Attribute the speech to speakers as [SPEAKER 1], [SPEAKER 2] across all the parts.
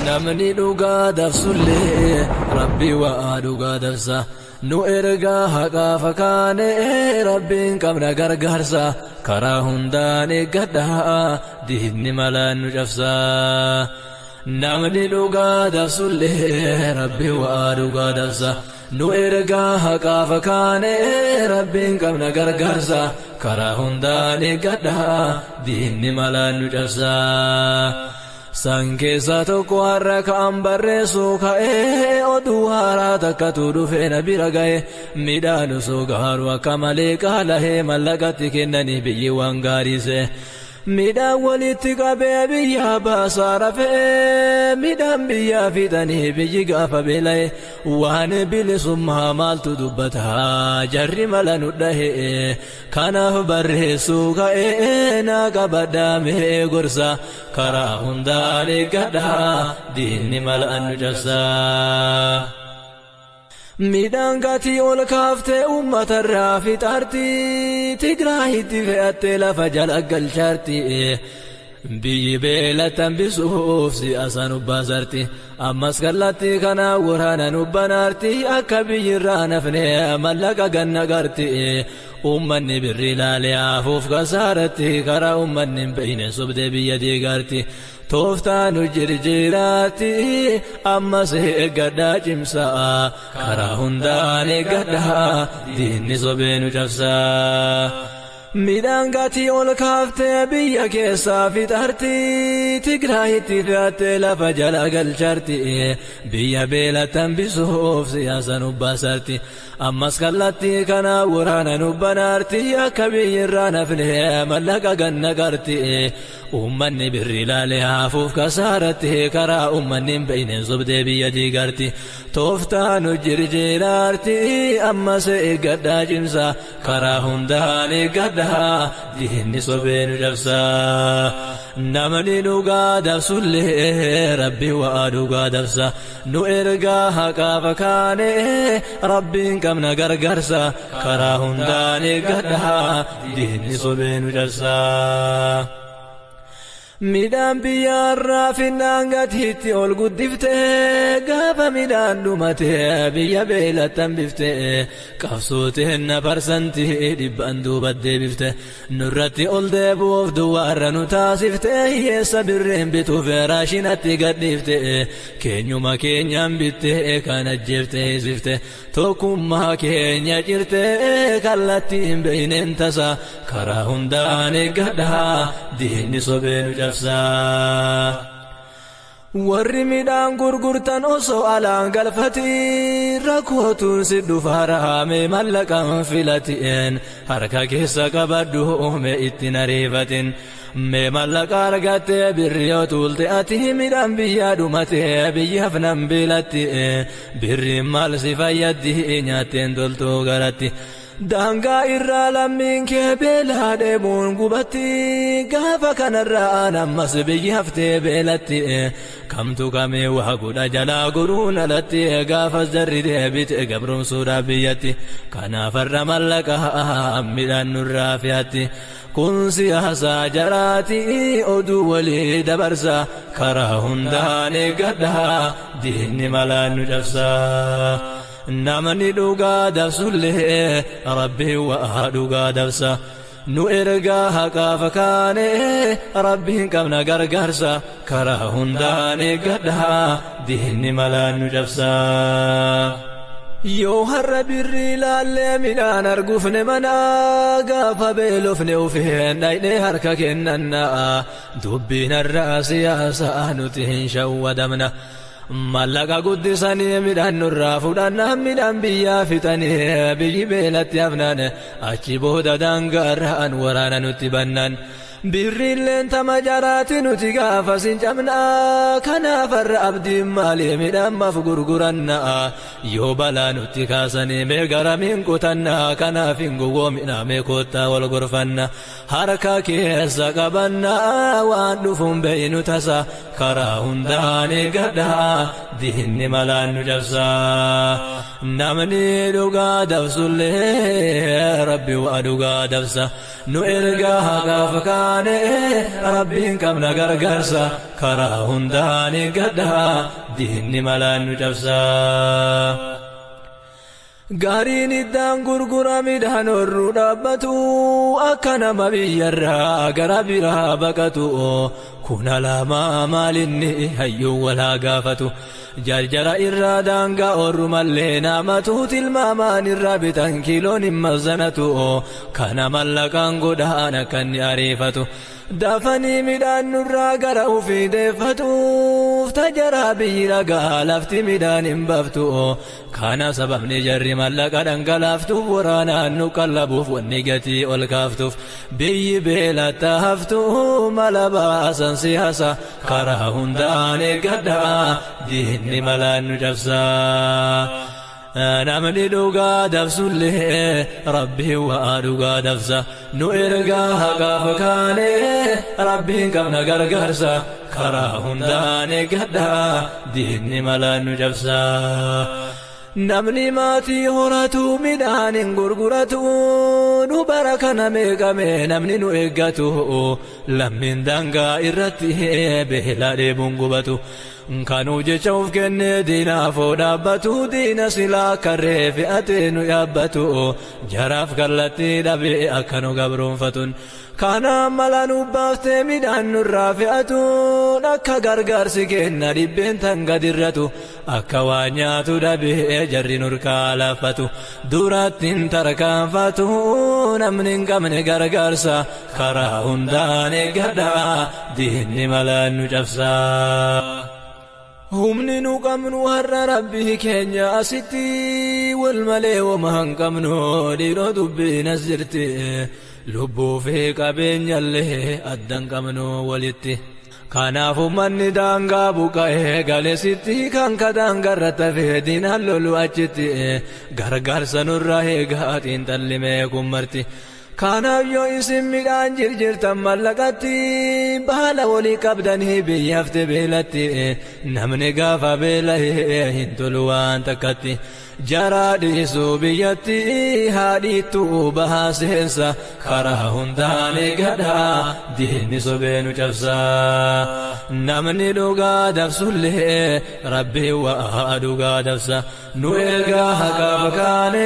[SPEAKER 1] Namni dhugaa dabsullee Rabbi waa dhugaa dabsa. Nu ergaa haqaa fakkaane Rabbiin qabna gargaarsa. Karaa hundaan eeggadhaa diinni malaan nu cabsa. Namni dhugaa dabsullee Rabbi waa dhugaa dabsa. Nu ergaa haqaa fakkaane Rabbiin qabna gargaarsa. Karaa hundaan eeggadhaa diinni malaan nu cabsa. San keessaa tokko har'a ka'an barreessuu ka'ee oduu haaraa takkatu dhufee na bira ga'e midhaan osoo gaaruu akka malee qaala'ee mallaqatti kennanii biyyi waan gaariise. Midhaan walitti qabee biyya baasaa rafee midhaan biyyaa fixanii biyyi gaafa beela'e waan bilisummaa maaltu dubbata jarri mala nu dhahe kanaaf barreessuu ka'ee naa qabadhaamee gorsa karaa hundaan eeggadhaa diinni mala nu cabsa. Midhaan gatii ol kaaftee uummatarraa fixaarti Tigraayitti fe'attee lafa jala galchaarti. Biyyi beelatti hambisuuf siyaasa nu baasarti. Ammas kallattii kana waraana nu banaarti. Akka biyyirraa nafne mallaqa ganna garti. Uummanni birri ilaalee hafuuf kasaaratti karaa uummanni hin beekne sobdee biyya diigaarti. Tooftaan nu jirjiraatti ammas eeggadhaa cimsaa. Karaa hundaan eeggadhaa diinni sobee nu cabsaa. Midhaan gatii ol kaaftee biyya keessaa fixaarti. Tigraayitti fe'attee lafa jala galchaarti. Biyya beelatti hambisuuf siyaasa nu baasarti. Ammas kallattii kana waraana nu banaarti. Akka biyyirraa nafne mallaqa ganna qarti. Uummanni birri ilaalee hafuuf kasaaratti karaa uummanni hin beekne sobdee biyya diigarti. Tooftaan nu jirjiraarti ammas eeggadhaa cimsa. Karaa hundaan eeggadhaa diinni sobee nu cabsa. Namni dhugaa dabsullee Rabbi waa dhugaa dabsa. Nu ergaa haqaa fakkaane Rabbiin qabna gargaarsa. Karaa hundaan eeggadhaa diinni sobee nu cabsa. Midhaan biyyaarraa finnaan gatiitti ol guddiftee gaafa midhaan dhumatee biyya beelatti hambiftee qabsooteen na parsantii 100 duuba deebifte nurratti ol deebi'uuf duwwaarra nu taasiftee hiyyeessa birreen bituuf raashinatti gadhiifte keenyuma keenyaan bittee kan ajjeeftee hisifte tokkummaa keenya cirtee kallattii hin beekneen tasa karaa hundaan eeggadhaa diinni sobee nu cabsa. Warri midhaan gurgurtan osoo alaan galfati rakkootuun si dhufaara mee mallaqaan filatiin harka keessa qabadhu mee ittiin ariifatin. Mee mallaqa argattee birri yoo tuulte ati midhaan biyyaa dhumatee biyyaaf nan beelatti birriin maal si fayyaddi nyaatteen toltuu garatti. Daangaa irraa lammiin kee beelaa deemuun gubatti gaafa kanarraa ammas biyyi haftee beelatti kamtu kamee waa godha jalaa goruun alatti gaafas jarri deebite gabromsuudhaaf biyyatti kanaaf har'a mallaqa midhaan nurraa fe'atti. Kun siyaasaa jaraati oduu walii dabarsa karaa hundaan eeggadhaa diinni malaan nu cabsa. Namni dhugaa dabsullee Rabbi waa dhugaa dabsa. Nu ergaa haqaa fakkaane Rabbiin qabna gargaarsa. Karaa hundaan eeggadhaa diinni malaan nu cabsa. Yoo har'a birri ilaallee midhaan arguufne manaa gaafa beelofne ufeen dhaqnee harka kennannaa dubbiin har'aa siyaasaa nuti hin shawwadamna. Mallaqa guddisanii midhaan nurraa fudhannaan midhaan biyyaa fixanii biyyi beelatti hafnaan achi booda daangaarraan waraana nutti bannaan. Birriilleen tama jaraati nuti gaafas hin cabnaa kanaaf har'a abdiin maalii midhaan maaf gurgurannaa yoo balaa nutti kaasanii mee garamiin qotannaa kanaaf hin gowwoomina mee koottaa wal gorfanna harka keessa qabannaa waan dhufuun beeynu tasa karaa hundaan eeggadhaa diinni malaan nu cabsa. Namni dhugaa dabsullee Rabbi waa dhugaa dabsa. Nu ergaa haqaaf kaane rabbiin qabna gargaarsa karaa hundaan eeggadhaa diinni malaan nu cabsa. Gaariin iddaan gurgura midhaan horruu dhaabbatu akka nama biyyarraa gara biraa baqatu kun alaamaa maalinni hayyuu walaa gaafatu jarjara irraa daangaa horru mallee namatu tilmaamaan irraa bitan kiiloon hin mazanatu kana mallaqaan godhaan akka inni ariifatu dafanii midhaan nurraa gara ufii deeffatuuf tajaraa biyyi ragaa lafti midhaan hin baftu kana sababni jarri mallaqa dhangalaaftuuf waraanaan nu qallabuuf wanni gatii ol kaaftuuf biyyi beelatti haftu mala baasan siyaasa karaa hundaan eeggadhaa diinni malaan nu cabsaa. Namni dhugaa dabsullee rabbiin waa dhugaa dabsa nu ergaa haqaaf kaane rabbiin qabna gargaarsa karaa hundaan eeggadhaa diinni malaan nu cabsa. Namni maatii horatu midhaan hin gurguratu nu bara kana meeqame namni nu eeggatu lammiin daangaa irratti beela dheebuun gubatu. Kanuu jecha of kennee diinaafoo dhaabbatu diina silaa karree fe'atee nu yaabbatu jaraaf kallattii dhabee akka nu gabroonfatun. Kana mala nu baaftee midhaan nurraa fe'atuun akka gargaarsi kenna dhibbeen tan gadirratu akka waa nyaatu dhabee jarri nurkaa laaffatu durattiin tarkaanfatu namni hin qabne gargaarsa karaa hundaan eeggadhaa diinni malaan nu cabsaa. Humni nu qabnu har'a rabbii keenya asitti wal malee wama hin qabnu dhiiroo dubbiin as jirti lubbuu fi qabeenyallee addan qabnu walitti. Kanaaf uummanni daangaa buqqa'ee galeesitti kan ka daangarra tafee diinaan lolu achitti gargaarsa nurraa eegaa xiinxallimee kun marti. Kanaaf yoo isin midhaan jirjirtan mallaqatti baala walii qabdanii biyyaafte beelatti namni gaafa beela'ee hin tolu waan takkatti jaraa dhiisuu biyyatti haadhiittuu bahaa seensa karaa hundaan eeggadhaa diinni sobee nu cabsaa. Namni dhugaa dabsullee rabbiin waa dhugaa dabsa nu ergaa haqaaf kaane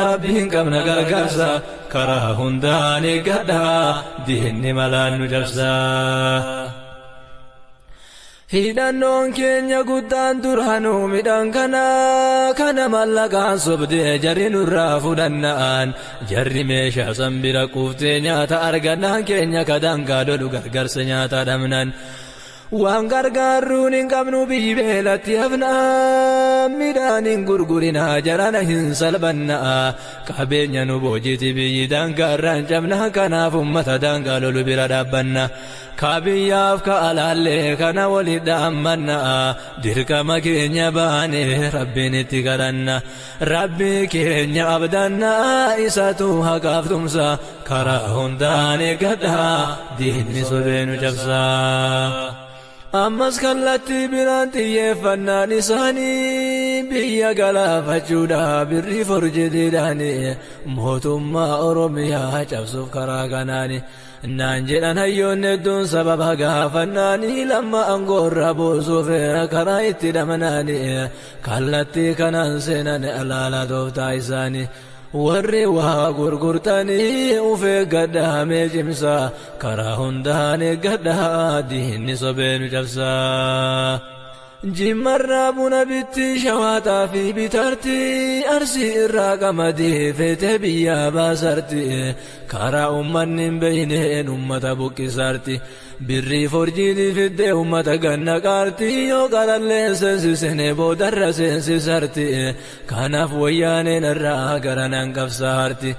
[SPEAKER 1] rabbiin qabna gargaarsa karaa hundaan eeggadhaa diinni malaan nu cabsaa. Hidhannoon keenya guddaan duraanuu midhaan kana mallaqaan sobdee jarri nurraa fudhannaan jarri meeshaa san bira quuftee nyaata argannaan keenya ka daangaa lolu gargaarsa nyaata dhabnaan. Waan gargaaruun hin qabnu biyyi beelatti hafnaa midhaan hin gurgurinaa jarana hin salphannaa qabeenya nu boojiti biyyi daangaarraan cabnaa kanaaf ummata daangaa lolu bira dhaabbanna ka biyyaaf ka alaallee kana walitti dhaammannaa dirqama keenya baane rabbiin itti kadhanna rabbi keenya abdannaa isatu haqaaf tumsa karaa hundaan eeggadhaa diinni sobee nu cabsaa. Ammas kallattii biraan xiyyeeffannaan isaanii biyya galaafachuudha birrii forjitiidhaani mootummaa Oromiyaa cabsuuf karaa kanaani naan jedhan hayyoonni hedduun sababa gaafannaanii lamma aangoorra buusuuf karaa itti dhamanaani kallattii kanaan seenan alaala tooftaa isaanii. Warri waa gurgurtanii of eeggadhaa mee cimsaa karaa hundaan eeggadhaa diinni sobee nu cabsaa. Jimmarraa buna bitti shawaataa fi bitarti arsii irraa qamadii feetee biyyaa baasarti karaa uummanni hin beeyneen uummata buqqisarti birrii forjiitii fiddee uummata ganna qaarti yoo qarallee seensisne boodarra seensisarti kanaaf wayyaaneen irraa garanaan qabsaarti.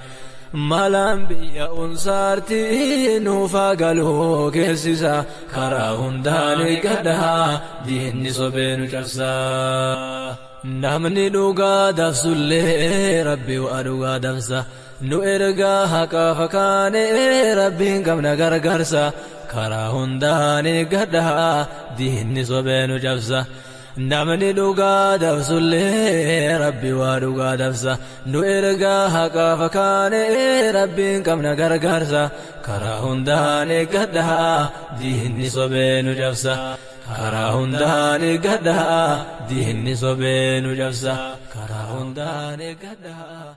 [SPEAKER 1] Malaan biyya unsaarti nuufaa galuu keessisa karaa hundaan eeggadhaa diinni sobee nu cabsaa. Namni dhugaa dabsullee rabbi waa dhugaa dabsa nu ergaa haqaaf kaane rabbiin qabna gargaarsa karaa hundaan eeggadhaa diinni sobee nu cabsa. Namni dhugaa dabsullee Rabbi waa dhugaa dabsa. Nu ergaa haqaaf kaane Rabbiin qabna gargaarsa. Karaa hundaan eeggadhaa diinni sobee nu cabsa. Karaa hundaan eeggadhaa diinni sobee nu cabsa. Karaa hundaan eeggadhaa.